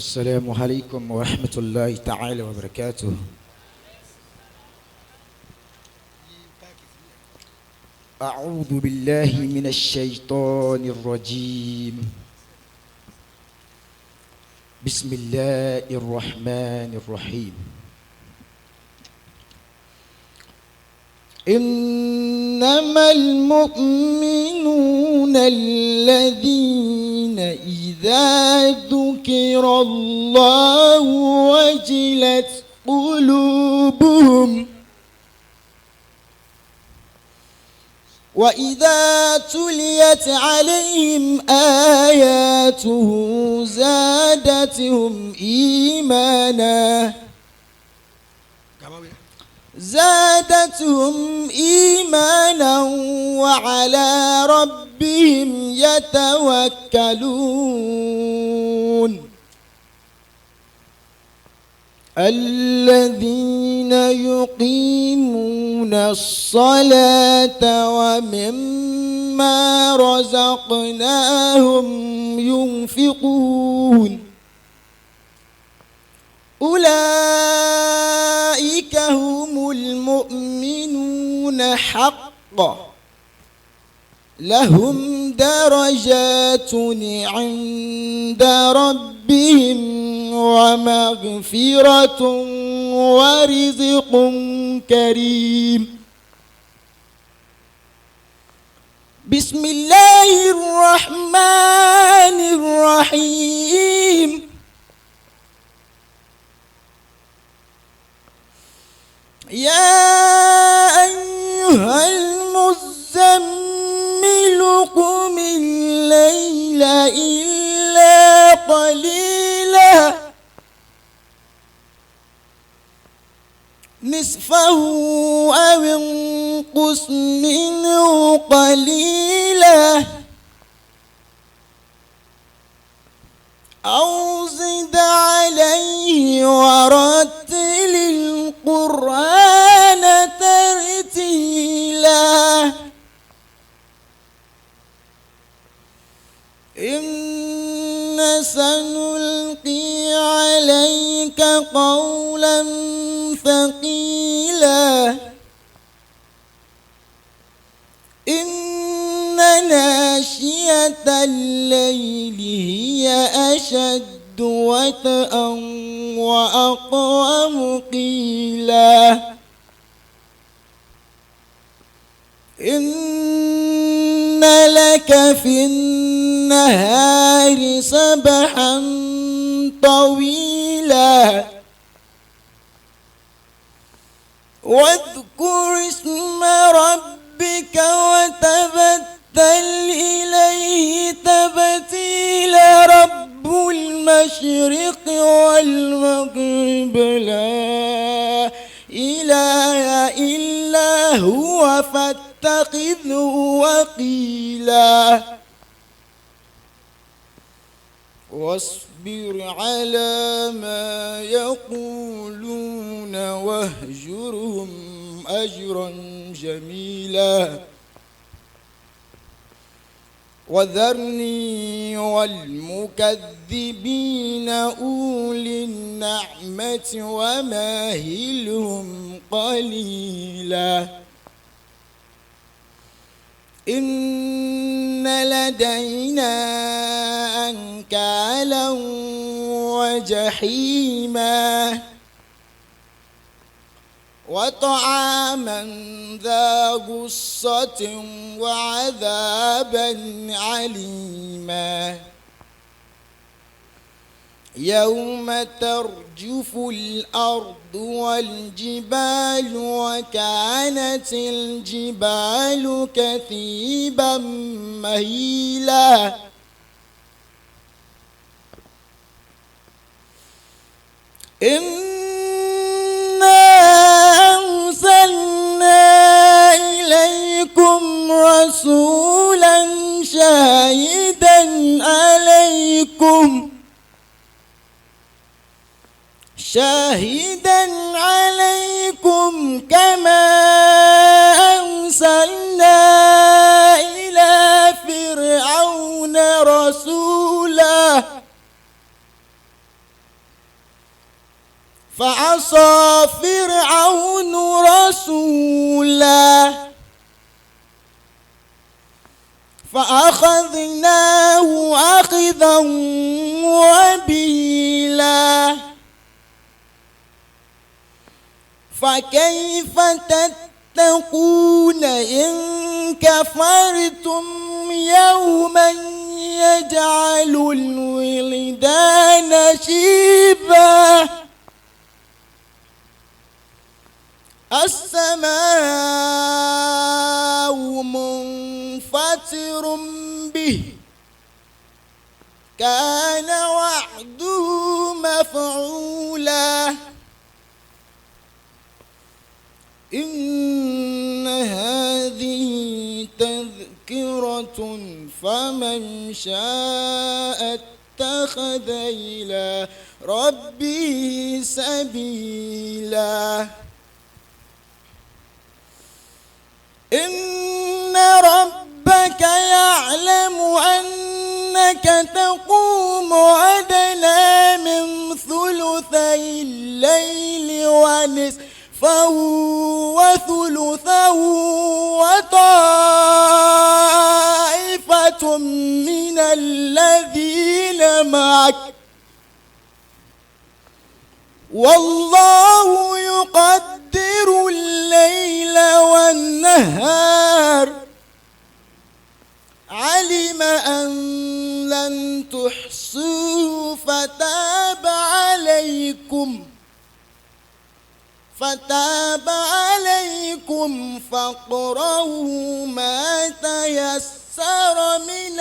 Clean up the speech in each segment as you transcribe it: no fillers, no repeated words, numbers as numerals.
السلام عليكم ورحمة الله تعالى وبركاته. أعوذ بالله من الشيطان الرجيم. بسم الله الرحمن الرحيم. إنما المؤمنون الذين إذا ذكر الله وجلت قلوبهم وإذا تليت عليهم آياته زادتهم إيمانا وعلى ربهم يتوكلون. الذين يقيمون الصلاة ومما رزقناهم ينفقون أولئك هم المؤمنون حقا لهم درجات عند ربهم ومغفرة ورزق كريم. بسم الله الرحمن الرحيم. يا أيها المزمل قم الليل إلا قليلا نصفه أو انقص منه قليلا أو زد عليه ورتل القرآن ترتيلا. إن سنلقي عليك قولا ثقيلا. إن ناشئة الليل هي أشد وطئا وأقوم قيلا. إن لك في النهار سبحا طويلا. واذكر اسم ربك وتبتل إليه تبتيلا. رب المشرق والمغرب لا إله إلا هو فاتخذه وكيلا. واصبر على ما يقولون واهجرهم أجرا جميلا. وذرني والمكذبين أولي النعمة ومهلهم قليلا. إن لدينا أنكالا وجحيما وطعاما ذا غصة وعذابا عليما. يوم ترجف الأرض والجبال وكانت الجبال كثيبا مهيلا. إنا أرسلنا إليكم رسولا شاهدا عليكم كما أرسلنا إلى فرعون رسولا. فعصى فرعون رسولا فأخذناه أخذا وبيلا فكيف تتقون إن كفرتم يوما يجعل الولدان شيبا السماء منفطر به كان وعده مفعولا إن هذه تذكرة فمن شاء اتخذ إلى ربه سبيلا إن ربك يعلم أنك تقوم أدنى من ثلثي الليل ونصفه وثلثه وطائفة من الذين معك والله يقدر الليل والنهار علم أن لن تحصوه فتاب عليكم فاقرؤوا ما تيسر من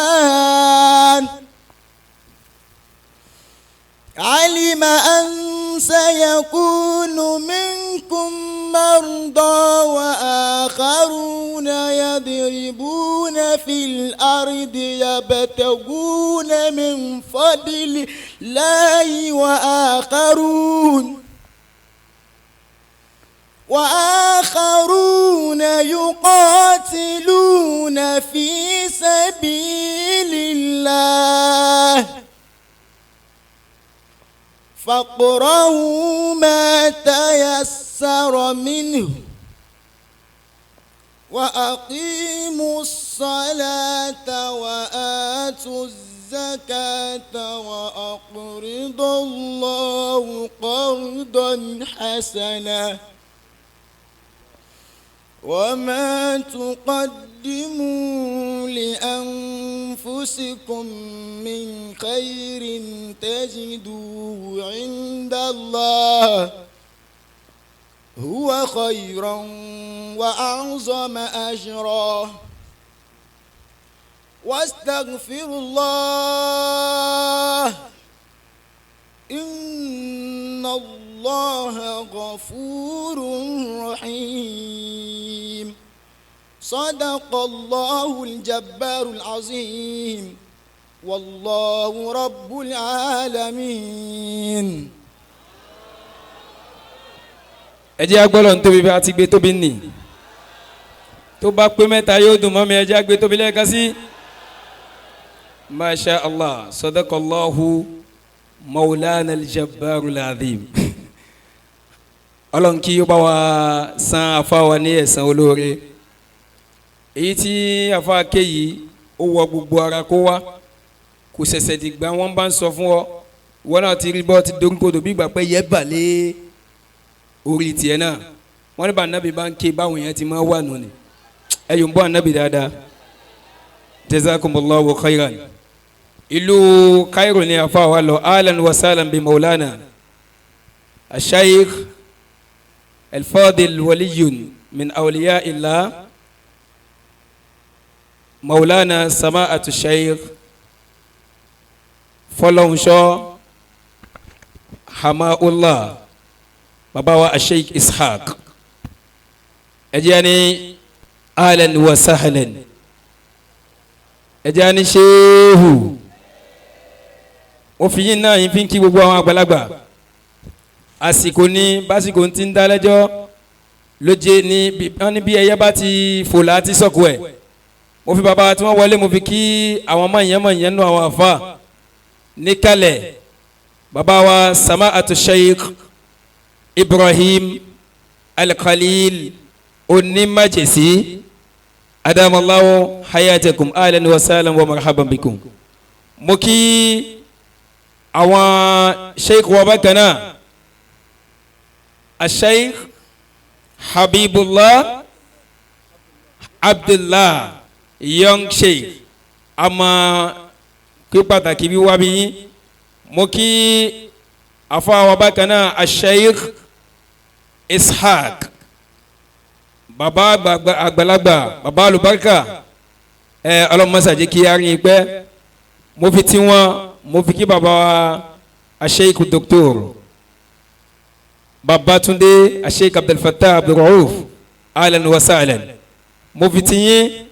القرآن علم أن سيكون منكم مرضى وآخرون يضربون في الأرض يبتغون من فضل الله وآخرون يقاتلون في سبيل الله فاقرؤوا ما تيسر منه وأقيموا الصلاة وآتوا الزكاة وأقرضوا الله قرضا حسنا وما تقدموا لأنفسكم من خير تجدوه عند الله هو خيرا وأعظم أجرا واستغفروا الله إن الله غفور رحيم. صدق الله الجبار العظيم والله رب العالمين. Ẹ jẹ́ agbọ́lọ̀ ń tóbi bí a ti gbé tóbi nì tó bá pé mẹ́ta yóò dùn mọ́ mi. Ẹ jẹ́ agbé tóbi lẹ́ẹ̀kan sí. Masha Allah, sadakallahu maulana aljabbaru alazim. Ọlọ́run kí ó bá wa san afa wa ní ẹ̀san olóore. Èyí tí afa ké yìí ó wọ gbogbo ara kó wá, kò ṣẹ̀ṣẹ̀ dìgbà wọ́n bá ń sọ fún ọ, wọn náà ti rí bọ́ ti doríkodò bí ìgbà pé yẹ balẹ̀ orí tiẹ̀ náà. Wọ́n ní bá anabi bá ń ké báwọn yẹn ti máa wà nù ni. Ẹ yóò ń bọ́ anabi dáadáa. Jazakumullahu khairan. Ìlú Cairo ni afa wa lọ. Ahlan wa sahlan bi maulana ashaykh alfadil waliyun min awliya illah maulana sama'atu shaykh fọlọ́nṣọ́ hamaullah baba wa ashaykh ishaq. Ẹ jẹ́ ní ahlan wa sahlan. Ẹ jẹ́ ní ṣéhù. Mo fi yín náà yín fi ń kí gbogbo àwọn àgbàlagbà. Àsìkò ní básìkò ti ń dálẹ́jọ́ lóje ní wọ́n ní bí ẹyẹ bá ti fò láti sọ̀kù ẹ̀. Mo fi bàbá tí wọ́n wọlé, mo fi kí àwọn mọ̀nyẹ́mọ̀nyẹ́ nù àwọn àfa níkàlẹ̀. Bàbá wa Sama'atu Sheikh Ibrahim Al-Khalil Onímàjèsí, adamallahu hayatakum, ahlan wa sahlan wa marhaban bikum. Mo kí àwọn sheikh wa bákan náà, Sheikh Habibullah Abdullah, young sheikh, àmọ́ kí pàtàkì bí wá bí yín. Mo kí àfọwọ́ bákan náà, Sheikh Ishaq, baba àgbàlagbà, baba alubarika, ẹ ọlọmọsàjẹ kí arin pẹ́. Mo fi tí wọn, mo fi kí baba wa Sheikh Doctor Babatunde Sheikh Abdulfatah Abdulrauf, ahlan wa sahlan. Mo fi tí yín,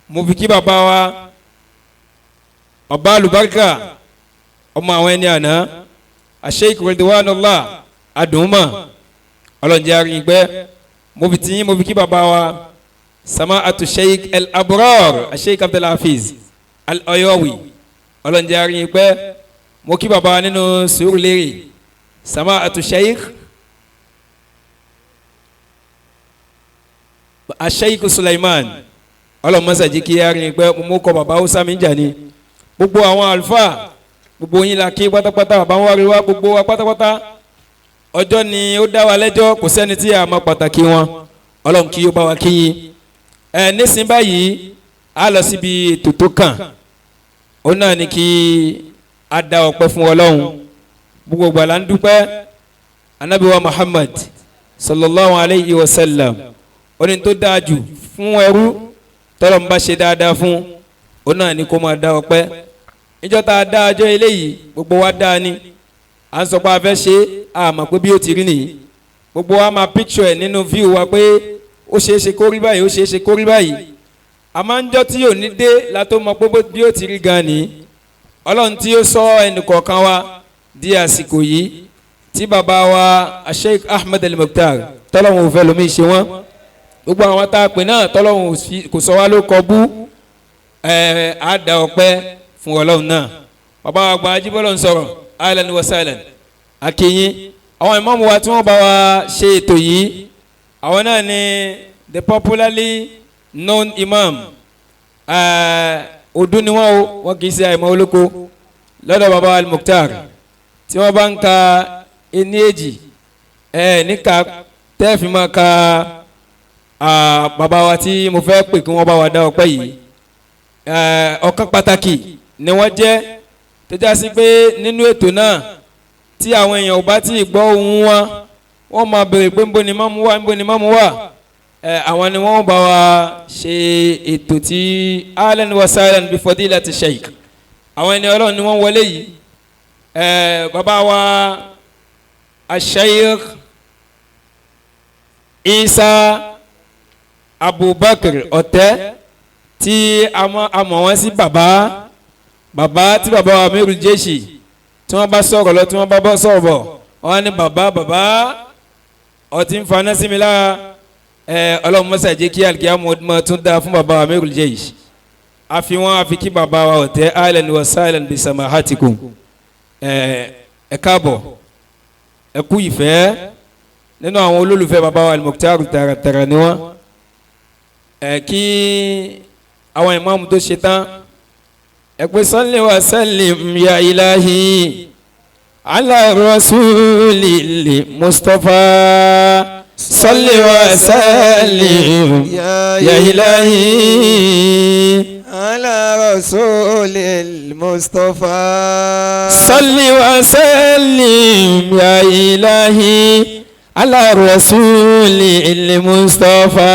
mo fi kí baba wa, baba alubarika, ọmọ àwọn ẹni àná, Sheikh Ridwanullah Aduma, ọlọ́njẹ́ arin pẹ́. Mo fi tí yín, mo fi kí baba wa Sama'atu Sheikh El Abrar Sheikh Abdulhafiz Al-Oyowi, ọlọ́njẹ́ arin pẹ́. Mo kí baba wa nínú Sùúrùlérè, Sama'atu Sheikh Sheikh Sulaiman, ọlọ́mọsàjì kí arin pẹ́. Mo kọ baba Hausa mi jà ní gbogbo àwọn àlùfáà, gbogbo yín la kí pátápátá. Baba wa rí wa, gbogbo wa pátápátá, ọjọ́ ni ó dá wa lẹ́jọ́, kò sẹ́ni tí a mọ pàtàkì wọn. Ọlọ́run kí ó bá wa kí yín. Ẹ nísìnyí báyìí, a lọ síbi ètò tó kàn, ó náà ní kí a dá ọpẹ́ fún Ọlọ́run. Gbogbo ìgbà la ń dúpẹ́. Ànábì wa Muhammad sallallahu alayhi wa sallam, ó ní tó dáa jù fún ẹrú tọ́lọ̀ ń bá ṣe dáadáa fún, ó náà ní kó máa dá ọpẹ́. Níjọ́ tá a dá ọjọ́ eléyìí, gbogbo wa dá ni à ń sọ pé a fẹ́ ṣe, a mọ̀ pé bí ó ti rí nìyí. Gbogbo wa máa picture ẹ̀ nínú view wa pé ó ṣeé ṣe kó rí báyìí, ó ṣeé ṣe kó rí báyìí. Àmọ́ ńjọ́ tí yóò ní dé la tó mọ̀ pé bí ó ti rí gan ni. Ọlọ́run tí ó sọ ẹnìkọ̀ọ̀kan wa di àsìkò yìí, tí bàbá wa Sheikh Ahmed El-Mukhtar, tọ́lọ́hún ò fẹ́ lómi ṣe wọ́n, gbogbo àwọn tá a pè náà, tọ́lọ́hún kò sọ wá ló kọ bú, ẹ̀ á da ọpẹ́ fún Ọlọ́run náà. Bàbá wa gba Ajíbọ́lọ́ ń sọ̀rọ̀, ahlan wa sahlan, akinyin. Àwọn ìmáàmù wa tí wọ́n bá wa ṣe ètò yìí, àwọn náà ni the popularly known imam, ọdún ni wọ́n o, wọ́n kì í ṣe àìmọ̀ olóko lọ́dọ̀ baba Al-Mukhtar. Tí wọ́n bá ń ka ení èjì ẹ̀ níka tẹ́ẹ̀fì máa ka bàbá wa tí mo fẹ́ pè kí wọ́n bá wa dá ọpẹ́ yìí, ọ̀kan pàtàkì ni wọ́n jẹ́, tó já sí pé nínú ètò náà, tí àwọn èèyàn ò bá tí ì gbọ́ ohùn wọn, wọ́n máa béèrè pé nbọ ni mọ́mú wà, nbọ ni mọ́mú wà. Àwọn ni wọ́n bá wa ṣe ètò tí ahlan wa sahlan bi fadilati sheikh. Àwọn ẹni Ọlọ́run ni wọ́n wọlé yìí. Bàbá wa Sheikh Isa Abubakar Ọ̀tẹ́, tí a mọ̀ wọ́n sí bàbá bàbá, tí bàbá wa Amirul Jeshi, tí wọ́n bá sọ̀rọ̀ lọ, tí wọ́n bá bọ́ sọ̀rọ̀ bọ̀, wọ́n ní bàbá bàbá ọtí ń faná sí mi lára. Ọlọ́run mọ́sá jẹ́ kí alikiyamu mọ́ tún dáa fún bàbá wa Amirul Jeshi. Àfi wọn àfi kí bàbá wa Ọ̀tẹ́, ahlan wa sahlan bi samahatikum. Ẹ káàbọ̀, ẹ kú ìfẹ́. Nínú àwọn olólùfẹ́ bàbá wa Al-Mukhtar tààràtàrà ni wọ́n. Kí àwọn ìmáàmù tó ṣe tán, ẹ pé salli wa sallim ya ilahi ala rasulil Mustafa, salli wa sallim ya ilahi ala rasulil Mustafa, salli wa sallim ya ilahi ala rasulil Mustafa.